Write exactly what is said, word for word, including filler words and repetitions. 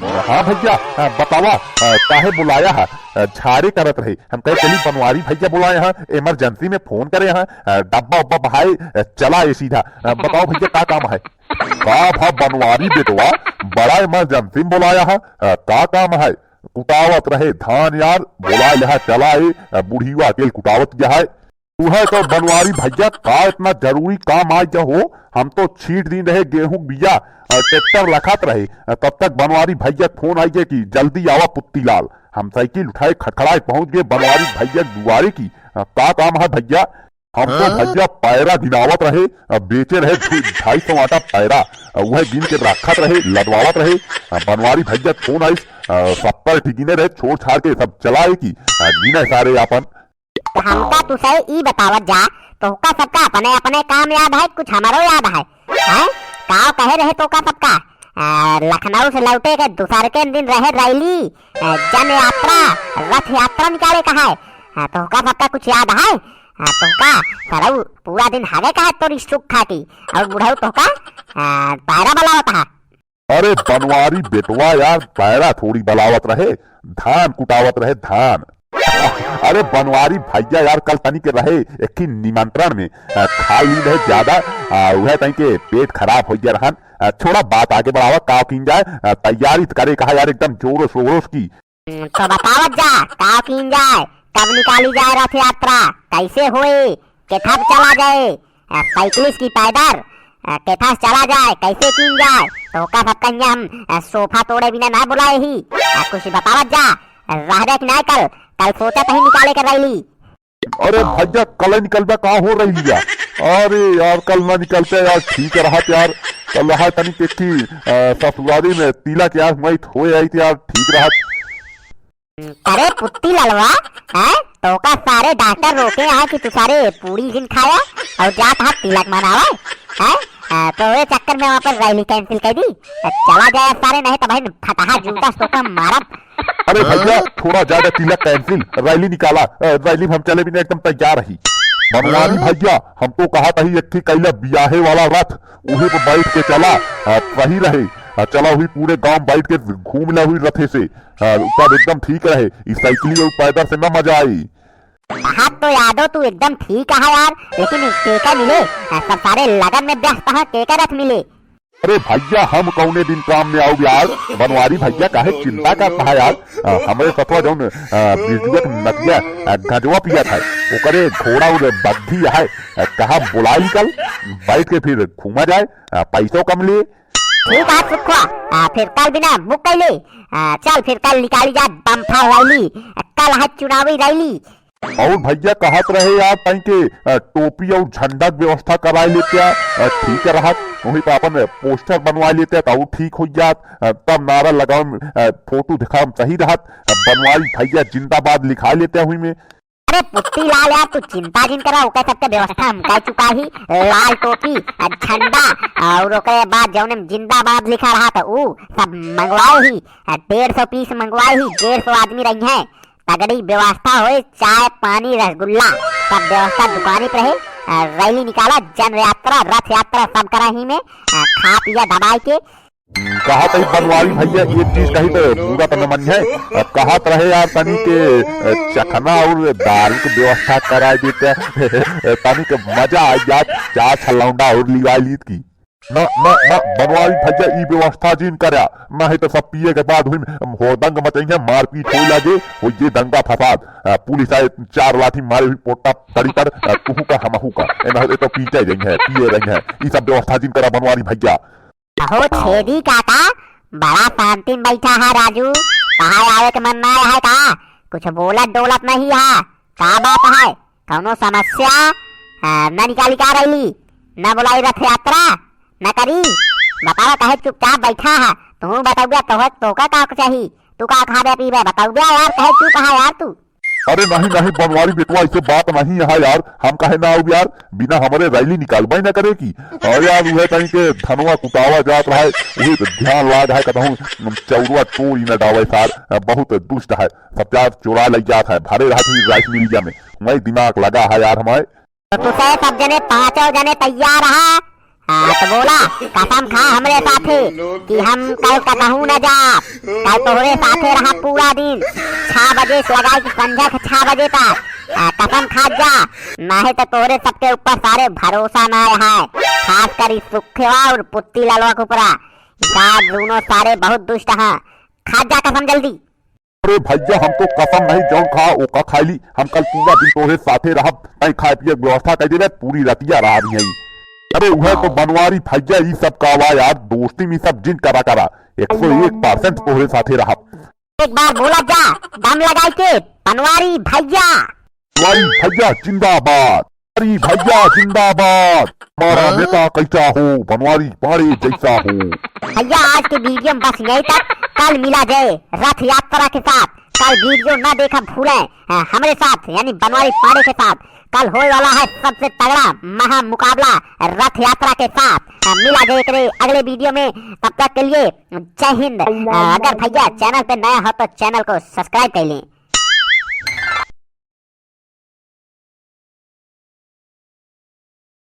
हाँ भइया, अ, बतावा, अ, काहे बुलाया हा? अ, झारे करत रहे। हम कहे, "चली बनवारी भइया बुलाए हा, emergency में फोन करे हा, अ, डब्बा उब्बा बहाए, अ, चला ए सीधा।" अ, बताओ भइया, का काम है? का भा बनवारी बेटवा, बड़ा emergency में बुलाया हा, अ, का काम है? कुटावत रहे धान यार, बुला लिहा चला ए, अ, बुढ़िया अकेल कुटावत गया है। उहे तो बनवारी भइया, का इतना जरूरी काम आ गया हो? हम तो छीट दिन रहे गेहूं बिया, अ, ट्रैक्टर लखत रहे, अ, तब तक बनवारी भइया फोन आई गया कि जल्दी आवा पुत्ती लाल। हम साइकिल उठाए खटखड़ाए पहुंच गए बनवारी भइया दुआरे की। अ, का काम है भइया? हम तो हाँ? भइया पैरा गिनावत रहे, अ, बेचे रहे दु-, ढाई सौ आटा पैरा, अ, उहे गिन के रखत रहे, लदवावत रहे। अ, बनवारी भइया फोन आइस, अ, सत्तर ठी गिने रहे, छोड़ छाड़ के सब चलाए की, अ, गिने सारे आपन। तो हमका तू सही ई बतावत जा, तोहका सबका अपने अपने काम याद है, कुछ हमरो याद है, हैं? काव कहे रहे तोहका सबका? आ, लखनऊ से लौटे के दूसर के दिन रहे रैली, आ, जन यात्रा, रथ यात्रा निकाले का है। आ, तोहका सबका कुछ याद है? आ, तोहका सरऊ पूरा दिन हागे का है तोरी सुख खाटी, और बुढ़ऊ तोहका, आ, पैरा बलावत है। अरे बनवारी बेटवा यार, पैरा थोड़ी बलावत रहे, धान कुटावत रहे, धान। अरे बनवारी भइया यार, कल तनी के रहे एक ही निमंत्रण में, अ, खा ली रहे ज्यादा, अ, उहे तनी के पेट खराब हो गया रहन। अ, छोड़ा, बात आगे बढ़ावा, का कीन जाए, अ, तैयारी त करे कहा यार, एकदम जोरों शोरों की। हम्म, तो बतावत जा, का कीन जाए, कब निकाली जाए रथ यात्रा, कैसे होए, केथा पे चला जाए, अ, साइकिलिस की पैदल, अ, केथा से चला जाए, कैसे कीन जाए, तो ओका सबका हियां हम, अ, सोफा तोड़े बिना ना बुलाए ही, अ, कुछ बतावत जा, अ, रहबे कि नाय कल, कल सोचत ही निकाले के रैली। अरे भइया, कल निकलबे का हो रही है? अरे यार, कल ना निकलते यार, ठीक रहत यार। कल रहा तनी के की, अ, ससुरारी में तिलक यार, हुआई होए आई तो यार, ठीक रहत। अरे पुत्ती ललवा, हैं? तोका सारे डॉक्टर रोके हैं कि तू सारे पूरी जिन खाया और जात हाथ तिलक मनावे, हैं? अ, तो ये चक्कर में वहाँ पर रैली cancel कर दी। अ, चला जाए सारे, नहीं तो भाई फटाहा जूता से तोका मारब। अरे भइया, थोड़ा ज्यादा तिलक cancel, रैली निकाला, अ, रैली में हम चले बिना एकदम तैयार रही। बनवारी भइया, हम तो कहा तही एक ठे कैला बियाहे वाला रथ, उही पे बैठ के चला, अ, सही रहे। अ, चला हुई पूरे गांव बैठ के घूम ला हुई रथे से, अ, तब एकदम ठीक रहे। ई साइकिली और पैदल से ना मजा आई। बात तो यादव तू एकदम ठीक कहा यार, लेकिन केका मिले, अ, सब सारे लगन में व्यस्त हैं, केका रथ मिले। अरे भइया, हम कौने दिन काम में आउब यार? बनवारी भइया काहे चिंता करत हा यार? अ, हमरे सथवा जौन, अ, बिरजुआ के नतिया, अ, गंजवा पियत है, ओकरे घोड़ा और बग्घी है, अ, कहा बुला निकल, बैठ के फिर घूमा जाए, अ, पैसो कम लिए। ठीक है सुखवा, अ, फिर कल बिना book कैले, अ, चल फिर कल निकाली जा बम्फा रैली, अ, कल है चुनावी रैली। और भइया कहत रहे यार तई के, अ, टोपी और झंडा के व्यवस्था कराए लेते आ, अ, ठीक रहत, वहीं पे अपन poster बनवा लेते आ, तो और ठीक हो जात, अ, तब नारा लगाओ, अ, photo दिखाओ सही रहत, अ, बनवारी भइया जिंदाबाद लिखा लेते आ वहीं में। अरे पुत्ती लाल यार, तू चिंता जिन करा, ओकर सबके व्यवस्था हम कर चुका ही, लाल टोपी, अ, झंडा, और ओकरे बाद जौने में जिंदाबाद लिखा रहत ऊ सब मंगवाए ही, अ, डेढ़ सौ piece मंगवाए ही, डेढ़ सौ आदमी रही हैं। तगड़ी व्यवस्था होई, चाय, पानी, रसगुल्ला, सब व्यवस्था दुकानी पे रहे। अ, रैली निकाला, जन यात्रा, रथ यात्रा, सब करा ही में, अ, खा पिया दबाई के। कहा तही बनवारी भइया, एक चीज कही तो बुरा तो न मन है। अ, कहत रहे यार तनी के, अ, चखना और दारू के व्यवस्था कराए देते, तनी के मजा आ जात, चार छह लौंडा और लिवा लीत की। ना, ना, ना, बनवारी भइया, ई व्यवस्था जिन करा, नहीं तो सब पिए के बाद हुई होदंग मचइहें, मारपीट होए लागे, होइए दंगा फसाद। अ, पुलिस आए, चार लाठी मारे हुई पोटा तड़ी पर, अ, तुहू का हमहू का, ए ना, ए तो पीटे रही है, पिए रही है, ई सब व्यवस्था जिन करा बनवारी भइया। अहो छेदी काका, बड़ा शांति में बैठा है राजू, कहाँ आवे के मन ना है का? कुछ बोलत डोलत नहीं है, का बात है? कौनो समस्या? आ, न निकाली का रैली, न बोलाई रथ यात्रा, न करी। बतावा काहे चुपचाप बैठा है? तू बतौबे तोह, तोहका का चाही? तू का खाबे पीबे? बतौबे यार, काहे चुप है यार तू? अरे नहीं, नहीं बनवारी बेटवा, ऐसे बात नहीं है यार। हम काहे ना आउब यार, बिना हमरे रैली निकालबे न करे की। अरे यार, उहे तनी के धनवा कुटावा जात रहा है, उहे तो ध्यान लाग है, कतहूँ चौरवा चोरी न डावे सार, बहुत दुष्ट है। सब चार चोरा लग जात है, भरे रहत ही rice मिलिया में। वही दिमाग लगा है यार हमारे। तो तुसे सब जने, पांचों जने तैयार रहा, आ, तो बोला, कसम खा हमरे साथे कि हम कल कतहूँ न जाब, कल तोहरे साथे रहब पूरा दिन, छह बजे से लगाई के संझा के छह बजे तक। आ, कसम खा जा, नाहीं तो तोहरे सबके ऊपर सारे भरोसा ना है, खास कर इस सुखवा और पुत्ती लालवा के ऊपरा। ई सार दूनों सारे बहुत दुष्ट हैं, खा जा कसम जल्दी। अरे भैया, हम तो कसम नहीं जौन खा ओका खाइली। हम कल पूरा दिन तोहरे साथे रहब, तैं खाए पिए के व्यवस्था कर देबे, पूरी रतिया रहब यहीं। अरे उहे तो बनवारी भैया, ई सब का बा यार, दोस्ती में ई सब जिन करा करा। एक सौ एक परसेंट तोहरे साथे रहब। एक बार बोला जा, दम लगाई के, बनवारी भैया। बनवारी भैया जिंदाबाद। बनवारी भैया जिंदाबाद। हमारा नेता कैसा हो, बनवारी पाड़े जैसा हो। भैया, आज के वीडियो में बस यहीं तक। कल मिला जाए रथ यात्रा के साथ। कल वीडियो ना देखा भूलें, अ, हमरे साथ यानी बनवारी पाड़े के साथ। कल होए वाला है सबसे तगड़ा महा मुकाबला रथ यात्रा के साथ। अ, मिला जाए एकरे अगले वीडियो में। तब तक के लिए जय हिंद। अ, अगर भैया चैनल पे नया हो तो चैनल को सब्सक्राइब कर लें।